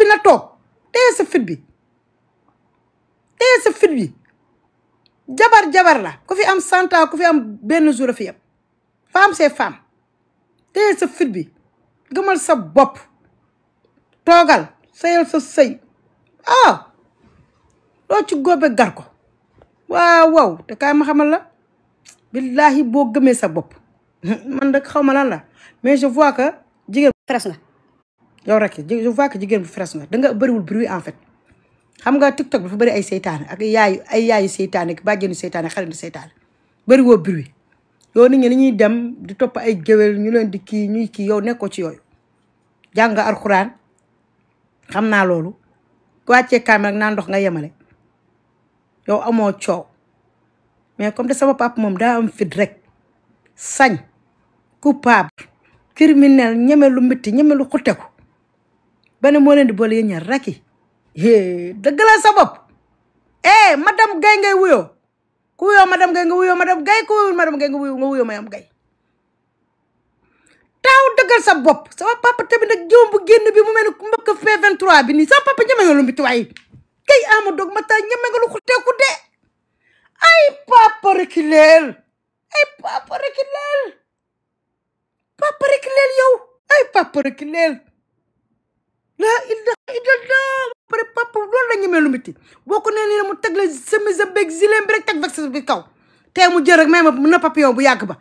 noppi na toog téye sa fit bi téye sa fit bi jabar la ku fi am 100 ans ku fi am benn jour a fi yam femme c'est femme téye sa fit bi gëmal sa bopp toogal sëyal sa sëy loo ci góobe gar ko waaw te kaay ma xamal la billahi boo gëmee sa bopp man rek xaw ma lan la mais je vois que jigéen bu fresh nga yow rek je vois que jigéen bu fresh nga danga bëriwul bruit en fait xam nga TikTok dafa bëri ay seytaane ak yaayu seytaane ak bàjjenu seytaane xaritu seytaane bëri woo bruit yow nit ñi li ñuy dem di topp ay géwél ñu leen di kii ñuy kii yow nekkoo ci yooyu jàng nga alxuraan xam naa loolu wàccee kaam rek naa ndox nga yemale yow amoo coow mais comme te sama papa moom daa am fit rek sañ coupable criminel ñeme lu métti ñeme lu xutteku ba ne moo leen di boole yéen ñaar raki dëggalal sa bopp madame Gaye ngay wuyoo ku wuyoo madame Gaye nga wuyoo madame Gaye ku wuyoo madame Gaye nga wuyoo madame Gaye taaw dëggal sa bopp sama papa tamit nag jiwam bu génn bi mu mel ni mbëkk P23 bi nii sama papa ñeme nga lu métti waaye kay ama dog ma taa ñeme nga lu xutteku de ay papa reculeel yow ay papa reculeel laa ilaha illallah pare papa loolu la ñemee lu métti boo ko nee nii mu teg la chemise beeg gilet bi rek teg vaccin bi kaw tey mu jël rek may ma na papillon bu yàgg ba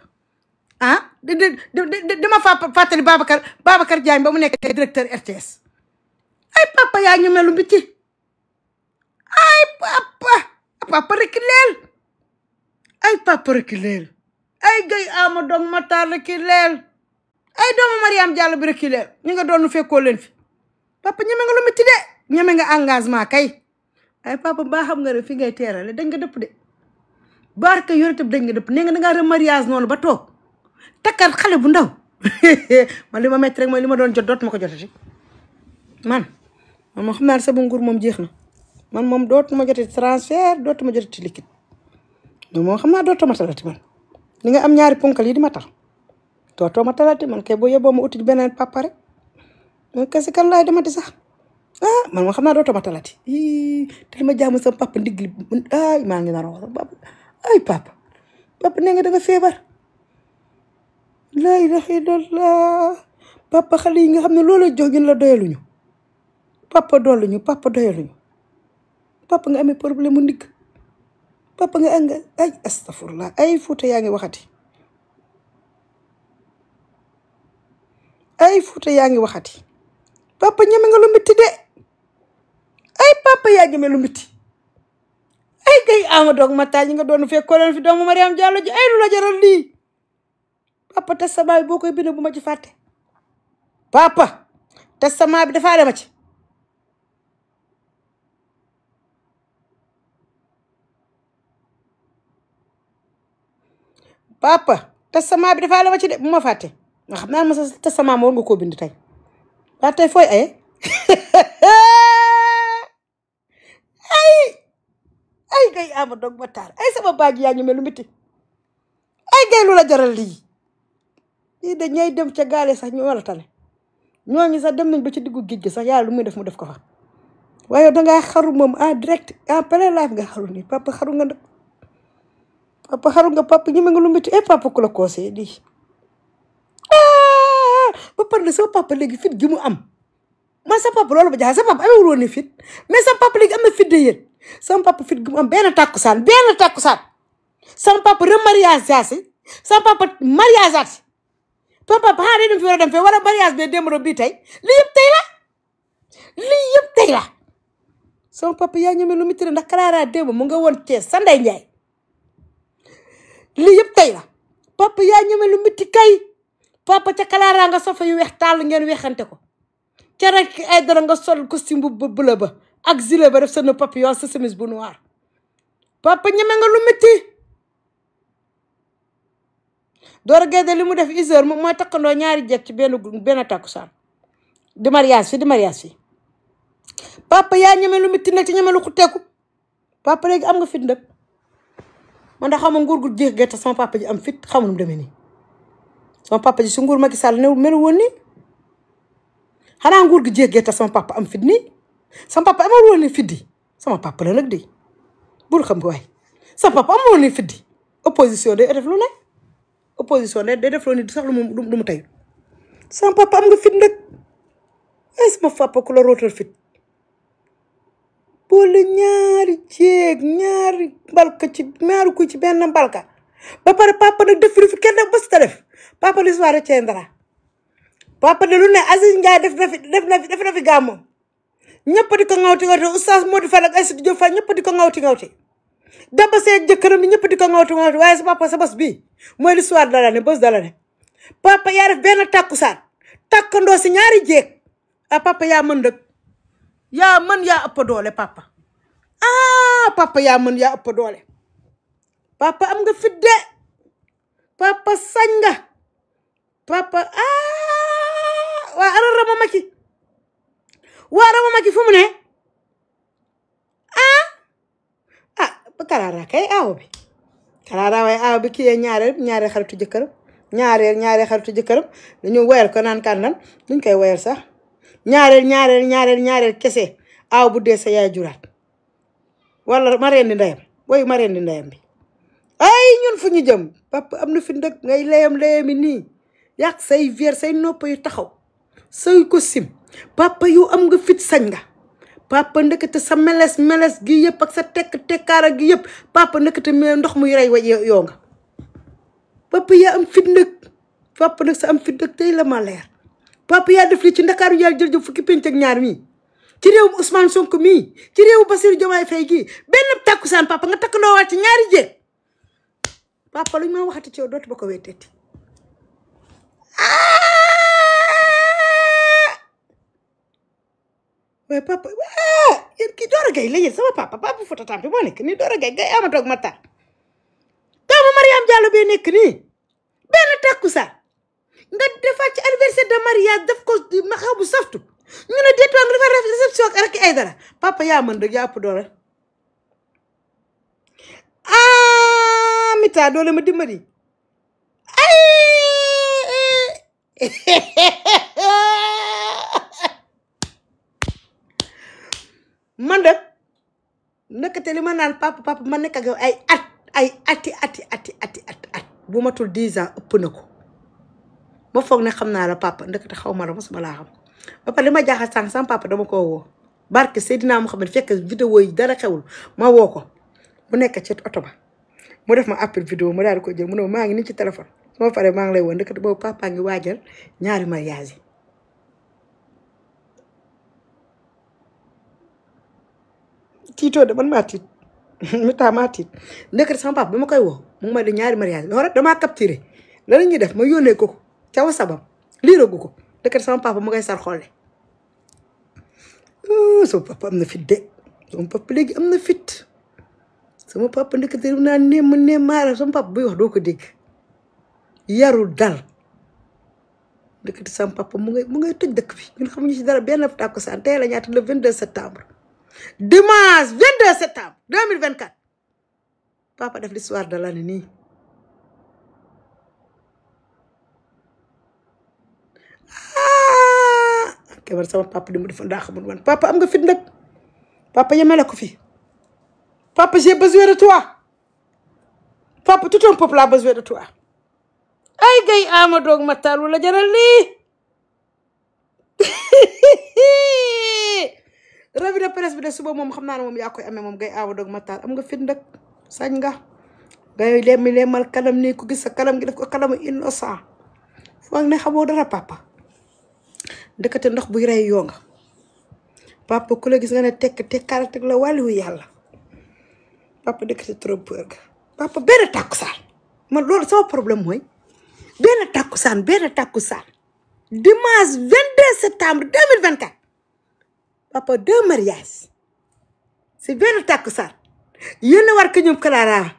dama fàttali Babacar Diagne ba mu nekk directeur RTS ay papa yaa ñemee lu métti ay papa reculeel ay papa reculeel ay Gaye ama doom Matar reculeel ay doomu Mariam Diallo bi reculeel ñi nga doon fekkoo leen fi papa ñeme nga lu métti de ñeme nga engagement kay ay papa baa xam nga ne fi ngay teerale dañ nga dëpp de barke yoretab dañ nga dëpp nee nga dangaa remariage noonu ba toog takkal xale bu ndaw man li ma métti rek mooy li ma doon jot dootuma ko jotati man moo xam naa ne sama nguur moom jeex na man moom dootuma jotati transfert dootuma jotati liquide moo xam naa dootuma talati man li nga am ñaari ponkal yi di ma tal dootoo ma talati man kay boo yeboo ma uti beneen papa rek man kasi kan laay demati sax man moo xam naa dootoo ma talati te li ma jaamu sama papa ndigli ay maa ngi nar a wax papa ay papa nee nga da nga feebar laa ilaha illallah papa xale yi nga xam ne loolu jox ñun la doyaluñu papa doyaluñu papa nga amee problème mu ndigg papa nga anga ay astafurlah ay Fuuta yaa ngi waxati papa ñeme nga lu métti de ay papa yaa ñeme lu métti ay Gaye ama doog ma taal ñi nga doon fekkoo leen fi doomu Mariam Diallo ji ay lu la jaral lii papa testament bi boo koy bind bu ma ci fàtte papa testament bi dafa dema ci de bu ma fàtte nga xam naa ma sa testament ma war nga koo bind tey waa tey fooy ay Gaye ama doog ma taal ay sama baag yaa ñu mel lu métti ay Gaye lu la jaral lii de ñay dem ca gaale sax ñu wala tane ñooñu sax dem nañ ba ci diggu géej gi sax yàlla lu muy def mu def ko fa waaye dangaa xaru moom en direct en plein live nga xaru nii papa xaru nga nag papa ñeme nga lu métti papa ku la conseillé di ba pare sama papa léegi fit gi mu am man sa papa loolu ba jaaxal sa papa amewul woon ne fit mais sama papa léegi am na fit de yéen sama papa fit gi mu am benn takkusaan sama papa remariage jaasi sama papa mariage jaasi sama papa xanaa day dem fi war a dem fee wala mariage bee démb bii tey lii yëpp tey la sama papa yaa ñeme lu métti ndax Clara démb mu nga woon Thiès sa Ndey Njaay lii yëpp tey la papa yaa ñeme lu métti kay papa ca Clara nga sofa yu weex tàll ngeen weexante ko ca rek ay dara nga sol costume bu bleu ba ak gilet ba def sa papillon sa chemise bu noir papa ñeme nga lu métti Doro Gueye li mu def Iseur mooy takkandoo ñaari jeeg ci benn takkusaan di mariage fi papa yaa ñeme lu métti nag ci ñeme lu xutteeku papa léegi am nga fit nag man da xam nga nguur gu jeex gerte sama papa ji am fit xamul mu demee nii sama papa ji su nguur Macky Sall ne melu woon nii xanaa nguur gi jéggee ta sama papa am fit nii sama papa amul woon ni fiddi sama papa la nag de bul xam waay sama papa amul woon ni fiddi opposition day def lu ne opposition day def lu ne sax lu mu tey sama papa am nga fit nag ay sama papa ku la rootal fit boole ñaari jéeg ñaari mbalka ci ñaari ku ci benn mbalka ba pare papa nag def fi kenn bës ta def papa l'histoire retiendra dara papa de lu ne Aziz Ndiaye def na fi gàmmu ñëpp di ko ngawti oustaz Modou Fall ak Aïssatou Diop Fall ñëpp di ko ngawti daba see jëkkëram ñëpp di ko ngawti waaye sa papa sa bés bii mooy l'histoire dala ne bés dala ne papa yaa def benn takkusaan takkandoo si ñaari jéeg ah papa yaa mën dëgg yaa mën yaa ëpp doole papa papa yaa mën yaa ëpp doole papa am nga fit de papa sañ nga papa waa ana Rama Maki fu mu ne ba Karara kay aaw bi Karara waaye aaw bi kii ñaareel xaritu jëkkëram ñaareel xaritu jëkkëram dañu woyal ko naan kan nan duñ koy woyal sax ñaareel kese aaw bu dee sa yaay juraat wala ma rendi ndeyam bi ay ñun fu ñu jëm papa am na fi ndëg ngay layami nii yàq say vier say nopp yu taxaw say ko sim papa yu am nga fit sañ nga papa ndekete sa meles gi yëpp ak sa tekkaara gi yëpp papa ndekete me ndox muy rey yoo nga papa yaa am fit ndëg papa nag sa am fit ndëg tey la ma leer papa yaa def li ci Ndakaaru yaa jël fukki pénc ak ñaar mii ci réewu Ousmane Sonko mii ci réewu Bassirou Diomaye Faye gii benn takkusaan papa nga takk ndoo waat ci ñaari jéeg papa luñ ma waxati ci yow dootu ba ko wetteeti waaye papa yéen kii Doro Gaye la yéen sama papa Fouta Tampi moo nekk nii Doro Gaye Gaye Amadou ak Matar doomu Mariam Diallo bee nekk nii benn takkusaan nga defaat ci anniversaire de mariage def ko ma xaw bu saftu ñu ne déetwaa nga defar réception ak rek ay dara papa yaa mën dëgg yaa ëpp doole Mita doole ma dimbali man de nekkate li ma naan papa ma nekk ak yow ay at bu matul 10 ans ëpp na ko ma foog ne xam naa la papa ndekete xaw ma la mosuma laa xam ba pare li ma jaaxal sànq sama papa dama koo woo barke Seydina Muhammad fekk vidéo yi dara xewul ma woo ko mu nekk ci oto ba mu def ma appel vidéo mu daal di ko jël mu ne maa ngi nii ci téléphone su ma paree maa ngi lay woo ndekete boobu papa ngi waajal ñaari mariage yi tiitoo de man maa tiit Mita maa tiit ndekete sama papa bi ma koy woo mu ngi ma di ñaari mariage loolu rek damaa capturé la ñuy def ma yónnee ko ca wasabam liiragu ko ndekete sama papa mu ngay sar xolle sama papa am na fit de sama papa léegi am na fit sama papa ndekete naa neem maara sama papa buy wax doo ko dégg yarul dal ndekete sama papa mu ngay tëj dëkk bi ñun xamuñu ci dara benn takkusaan tey la ñaata le 22 septembre dimanche 22 septembre 2024 papa def l'histoire de l'année nii kebar sama papa di mu def ndaa xamul man papa am nga fit nag papa yemele ko fi papa j'ai besoin de toi papa tout un peuple a besoin de toi ay Gaye Amadou ak Matar la jaral lii revue de presse bi de suba moom xam naa ne moom yaa koy amee moom Gaye Amadou ak Matar am nga fit nag sañ nga ngay lemal kanam nii ku gis sa kanam gi def ko kanamu innocent foog ne xamoo dara papa ndekete ndox buy rey yoo nga papa ku la gis nga ne tekkaara teg la wàlliwu yàlla papa ndekete trompeur ga papa benn takkusaan man loolu sama problème mooy benn takkusaan dimanche 22 septembre 2024 papa 2 mariages si benn takkusaan yéen war ko ñoom Karara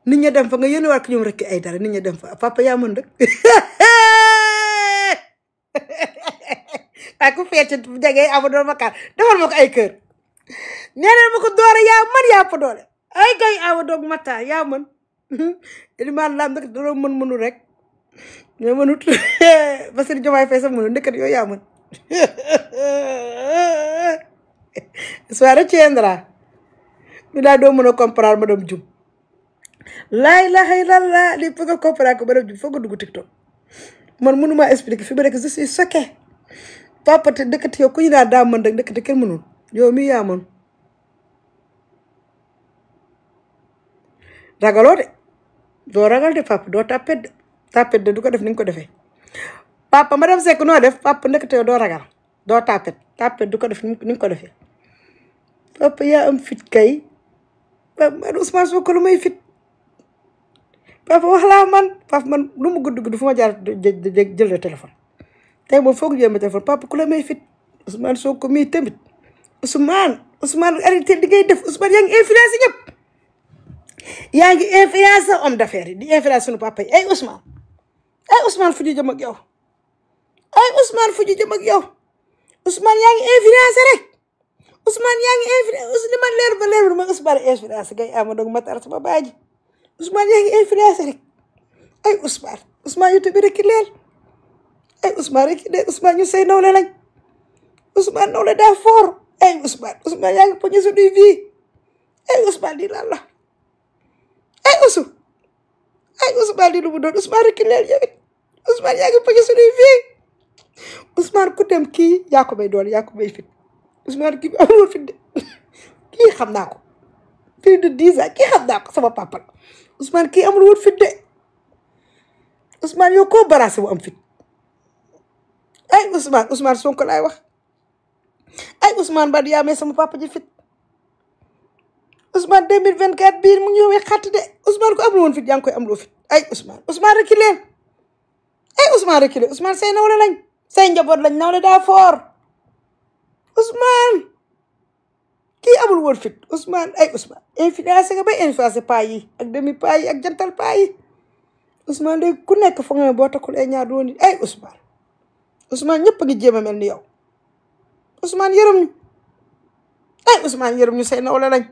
nit ñi dem fa nga yéen war ko ñoom rek ay dara nit ñi dem fa papa yaa mën rek ay ku feete jege Amadou Makar defal ma ko ay kër nee ma ko doore yaa mën yaa fa doole ay Gaye Amadou Matar yaa mën ilimaan laam nag dara mënu rek ñoo mënut Bassirou Diomaye Faye sax mënu ndekkat yooyu yaa mën Histoire retiendra. Mi daa doo mën a comprendre madame Dioum. laa ilaaha illallah li bëgg a comprendre ko madame Dioum foog nga dugg TikTok. man mënuma expliquer fi ba rek je suis choquée. papa te dëkkati yow ku ñu naan daa mën rek dëkkati kenn mënul yow mi yaa mën. ragaloo de doo ragal de papa doo tapet de du ko def ni nga ko defee. papa madame Seck noo def papa ndekete yow doo ragal doo tapet du ko def ni nga ko defee. papa yaa am fit kay papa man Ousmane Sonko lu may fit papa wax laa man papa man lu mu gudd fu ma jaar jël le téléphone tey moom foog jël ma téléphone papa ku la may fit Ousmane Sonko mii tamit Ousmane arrêté li ngay def Ousmane yaa ngi influencé ñëpp yaa ngi influencé homme d'affaires yi di influencé sunu papa yi ay Ousmane fu ñu jëm ak yow Ousmane fu ñu jëm ak yow Ousmane yaa ngi influencé rek Ousmane yaa ngi influencé li ma leer ba leer ma Ousmane influencé ngay Amadou Matar sama baaji Ousmane yaa ngi influencé rek ay Ousmane youtube rek ki leer ay Ousmane rek ki leer Ousmane ñu say nawle lañ Ousmane nawle daa fort ay Ousmane yaa ngi poñe suñuy vie ay Ousmane di lan la ay Ousmane di lu mu doon Ousmane rek ki leer yow it Ousmane yaa ngi poñe suñuy vie Ousmane ku dem kii yaa ko may doole yaa ko may fit Ousmane kii amul fit de kii xam naa ko plus de 10 ans kii xam naa ko sama papa la Ousmane kii amul woon fit de Ousmane yow koo baraase bu am fit ay Ousmane Sonko laay wax ay Ousmane ba yaa may sama papa ji fit Ousmane 2024 biir mu ñëwee xatt de Ousmane ko amul woon fit yaa ngi koy amuloo fit ay Ousmane rek leen ay Ousmane rek leen Ousmane say nawle lañ say njaboot lañ nawle daa foor Ousmane kii amul woon fit Ousmane influencé nga bay influencé paa yi ak demi paa yi ak jantal paa yi Ousmane de ku nekk foog nga boo takkul ay ñaar doon ay Ousmane ñëpp a ngi jéem a mel ni yow Ousmane yërëm ñu ay Ousmane yërëm ñu say nawle lañ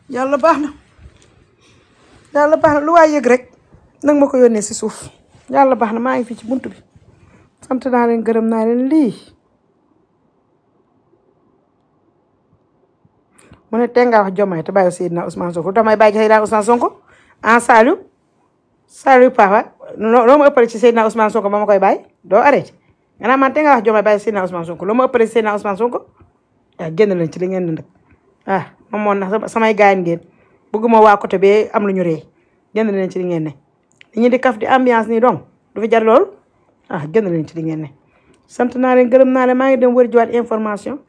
yàlla baax na lu waay yëg rek nag ma ko yónnee si suuf yàlla baax na maa ngi fii ci buntu bi sant naa leen gërëm naa leen lii mu ne tey nga wax Diomaye te bàyyi Seydina Ousmane Sonko damay bàyyi Seydina Ousmane Sonko en salut papa loo ma ëppale ci Seydina Ousmane Sonko ba ma koy bàyyi doo arrêté nga naan man tey nga wax Diomaye bàyyi Seydina Ousmane Sonko loo ma ëppale ci Seydina Ousmane Sonko génn leen ci li ngeen di nag moom moo nax samay gaañ ngeen bëgguma waa côté bee am lu ñu ree génn leen ci li ngeen ne li ñu di kaf di ambiance nii donc du fi jar loolu génn leen ci li ngeen ne sant naa leen gërëm naa leen maa ngi dem wër jiwaat information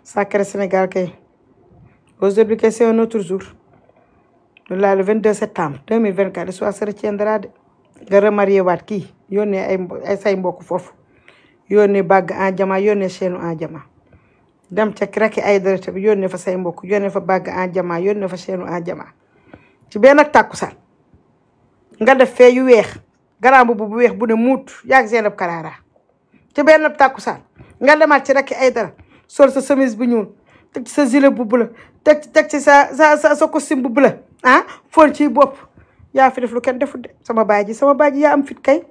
Sacré Sénégal kay aujourd'hui kay c'est un autre jour le 22 septembre 2024 l'histoire se retiendra de nga remarié waat kii yónnee ay say mbokk foofu yónnee bàgg en jama yónnee chaîne en jama dem ca Racky Aïdara bi yónnee fa say mbokk yónnee fa bàgg en jama yónnee fa chaîne en jama ci benn ak tàkkusaan nga def fee yu weex garam bu weex bu ne muut yaag Zeynab Karara ci benn tàkkusaan nga demaat ci Racky Aïdara sol sa chemise bu ñuul teg ci sa gilet bu bleu teg ci sa costume bu bleu foon ci bopp yaa fi def lu kenn defut de sama baay ji yaa am fit kay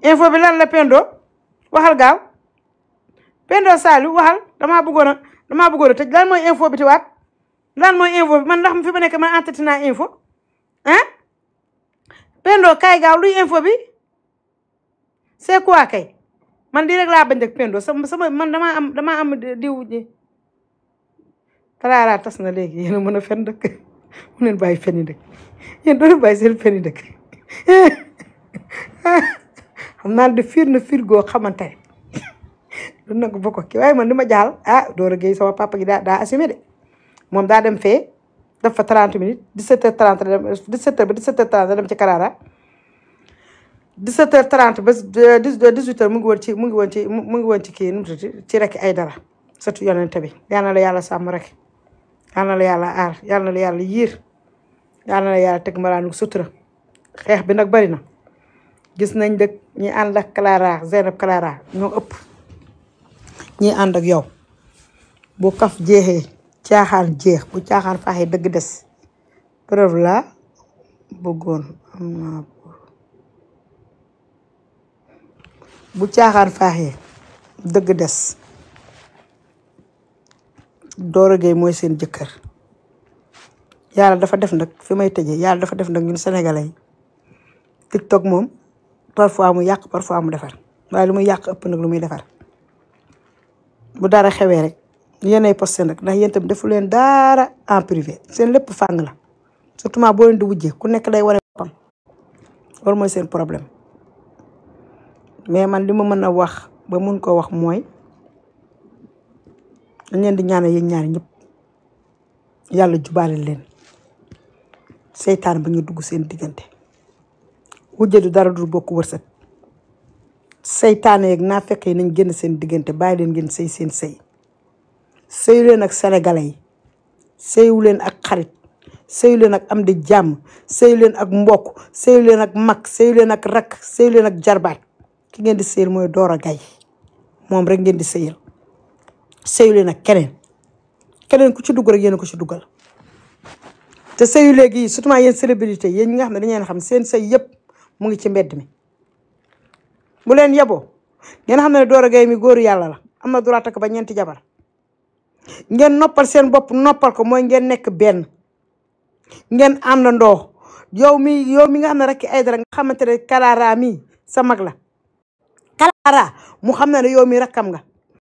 info bi lan la Pendo waxal gaaw Pendo Saliou waxal damaa bëggoon a tëj lan mooy info bi ti waat lan mooy info bi man ndax fi ma nekk man entêté naa info Pendo kay gaaw luy info bi c'est quoi kay man di rek laa bañ ak Pendo sama man damaa am diw ji Karara tas na léegi yéen a mën a fen dëkk mu neen bàyyi fen yi dëkk yéen doon bàyyi seen fen yi dëkk xam naa de fiir na fiir goo xamante ne du nag bokk ki waaye man li ma jaal Doro Gueye sama papa gi daa assumé de moom daa dem fee def fa 30 minutes 17h30 17h ba 17h30 dem ci Karara 17h30 ba 18h mu ngi woon ci kii nu mu tudd ci Racky Aïdara surtout yonente bi yal na la yàlla sàmm rek yal na la yàlla aar yal na la yàlla yiir yal na la yàlla teg mbalaanu sutura xeex bi nag bari na gis nañ dëkk ñi ànd ak Clara Zeynab Clara ñoo ëpp ñi ànd ak yow bu kaf jeexee caaxaan jeex bu caaxaan faaxee dëgg des preuve la bëggoon am naa bu caaxaan faaxee dëgg des Doro Gueye mooy seen jëkkër yàlla dafa def nag fi may tëjee yàlla dafa def nag ñun sénégalais yi TikTok moom parfois mu yàq parfois mu defar waaye lu muy yàq ëpp nag lu muy defar bu dara xewee rek yéenay posté nag ndax yéen itam defu leen dara en privé seen lépp fàng la surtout boo leen di wujjee ku nekk day wane boppam loolu mooy seen problème mais man li ma mën a wax ba mun ko wax mooy dañ leen di ñaanal yéen ñaar ñëpp yàlla jubaale leen seytaan ba ñu dugg seen diggante wujje du dara du bokk wërsëg seytaane yeeg naa fekk yi nañ génn seen diggante bàyyi leen ngeen sëy seen sëy sëyu leen ak sénégalais yi sëyu leen ak xarit sëyu leen ak am di jàmm sëyu leen ak mbokk sëyu leen ak mag sëyu leen ak rakk sëyu leen ak jarbaat ki ngeen di sëyal mooy Doro Gueye moom rek ngeen di sëyal sëyu leen ak keneen ku ci dugg rek yéen a ko ci duggal te sëyu léegi surtout yéen célébrité yéen ñi nga xam ne dañu leen xam seen sëy yëpp mu ngi ci mbedd mi bu leen yeboo ngeen xam ne Doro Gueye mi góoru yàlla la am na droit takk ba 4 jabar ngeen noppal seen bopp noppal ko mooy ngeen nekk benn ngeen àndandoo yow mi nga xam ne rek ay dara nga xamante ne Clara mi sa mag la Clara mu xam ne yow mi rakkam nga